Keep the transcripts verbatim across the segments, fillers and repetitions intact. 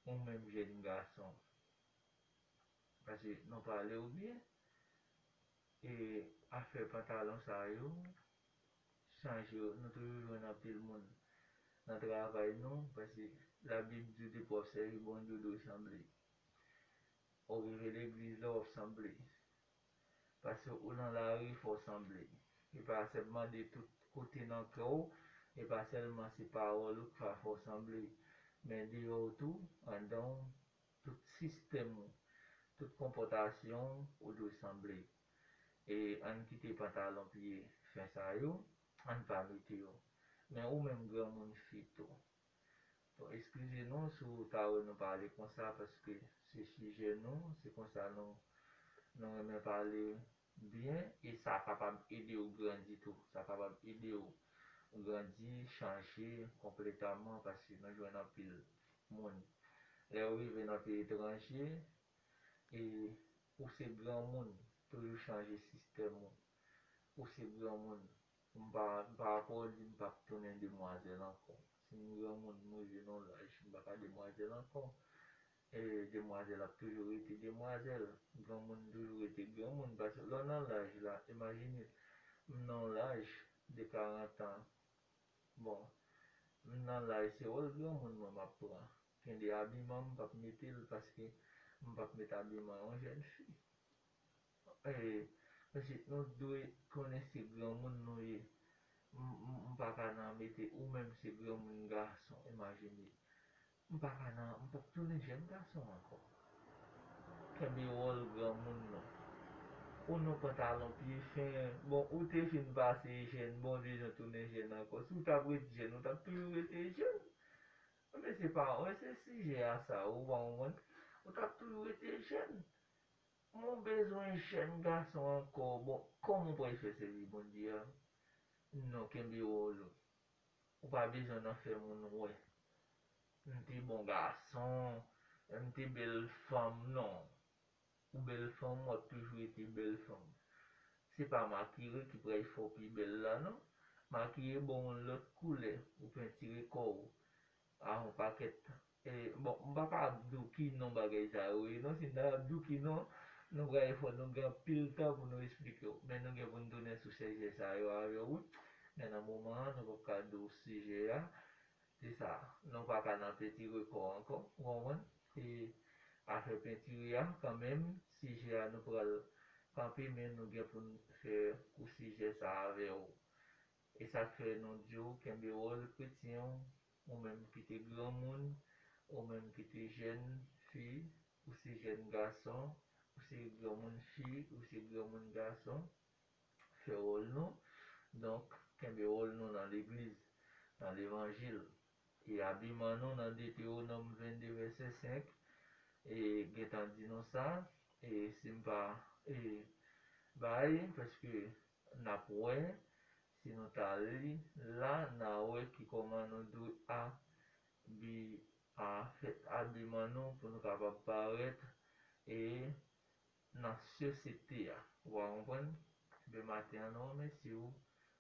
ou menm jèn gason. Paske nou pale w byen, e afè pantalon sa yo, chanje yo, nou toujou jwenn anpil moun nan travay nou, paske Labib di w depi w ap sèvi Bondye w dwe sanble. Ou rive legliz la, w ap sanble. Paske ou nan lari, fò w sanble. E pa sèlman de tout kote nan kè w, e pa sèlman se pawòl ou k fè fò w sanble, men deyò w tou, anndan w, tout sistèm ou, tout konpòtasyon w, ou dwe sanble. E ann kite pantalon pye fen sa yo, ann pa mete yo. Men ou menm granmoun fi tou, bon, eskize nou si w ta wè nou pale konsa, paske se sijè nou, se konsa nou, nou renmen pale byen, e sa kapab ede w grandi tou. Sa kapab ede w grandi, chanje konplètman, paske nou jwenn anpil moun. Lè w rive nan peyi etranje, e ou se granmoun, toujou chanje sistèm ou. Ou se granmoun, m pa, m pa pral di m p ap tounen demwazèl ankò. Si m granmoun, m rive nan laj, m pa ka demwazèl ankò. E demwazèl ap toujou rete demwazèl. Granmoun toujou rete granmoun. Paske lè w nan laj la, imajine, m nan laj de karant an. Bon, m nan laj, se wòl granmoun mwen m ap pran. Gen de abiman m p ap mete l paske m p ap met abiman yon jèn fi. E, mesye, nou dwe konnen se granmoun nou ye. M, m, m pa ka nan mete ou menm se granmoun gason, imajine. M pa ka nan, m p ap tounen jèn gason ankò. Kenbe wòl granmoun nou. Ou nan pantalon pye fen, bon, ou te fin pase jèn, bon, deja tounen jèn ankò. Si w t ap ret jèn, ou t ap toujou rete jèn. Men se pa, men se sijè a sa, ou pa konprann? Ou t ap toujou rete jèn. Mwen bezwen jèn gason ankò. Bon, kòman w pral fè sèvi Bondye a? Non, kenbe wòl ou. Ou pa bezwen nan fè moun wè. M te bon gason, m te bèl fanm, non. Ou bèl fanm, w ap toujou rete bèl fanm. Se pa makiye ki pral fè w pi bèl la, non. Makiye ba w yon lòt koulè, ou pentire kò w a yon pakèt. E, bon, m pa ka ap di w ki non bagay sa yo ye, non. Si m ta ap di w ki non, nou pral fò nou gen anpil tan pou nou esplike w. Men nou gen pou n tounen sou sijè sa yo avè w, wi. Men nan moman an, nou p ap ka di w sijè a. Se sa, nou pa ka nan pentire kò ankò, ou konprann? E afè pentire a, kanmenm, sijè a nou pral kanpe, men nou gen pou n fè kou sijè sa avè w. E sa k fè nou di w kenbe wòl kretyen w, ou menm ki te granmoun, ou menm ki te jèn fi, ou se jèn gason, ou se granmoun fi, ou se granmoun gason, fè wòl nou. Donk, kenbe wòl nou nan legliz, nan levanjil. E abiman nou nan Detewonòm vennde vèsè senk, e gentan di nou sa, e si m pa, e, bay, paske n ap wè, si nou ta li la, n a wè ki kòman nou dwe a, bi, a, fè abiman nou pou nou kapab parèt, e nan sosyete a. Ou pa konprann? Ebyen, maten an, nou remèsye w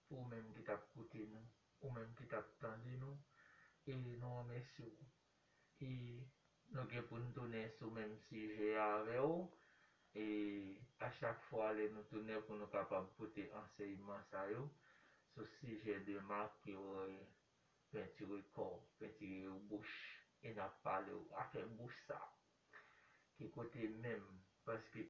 pou ou menm ki t ap koute nou, ou menm ki t ap tande nou, e nou remèsye w. E nou gen pou n tounen sou menm sijè a avè w. E a chak fwa, lè nou tounen pou nou kapab pote ansèyman sa yo sou sijè de mak yo, pentire kò, pentire bouch, e n ap pale w afè bouch sa. Ki kote menm? Paske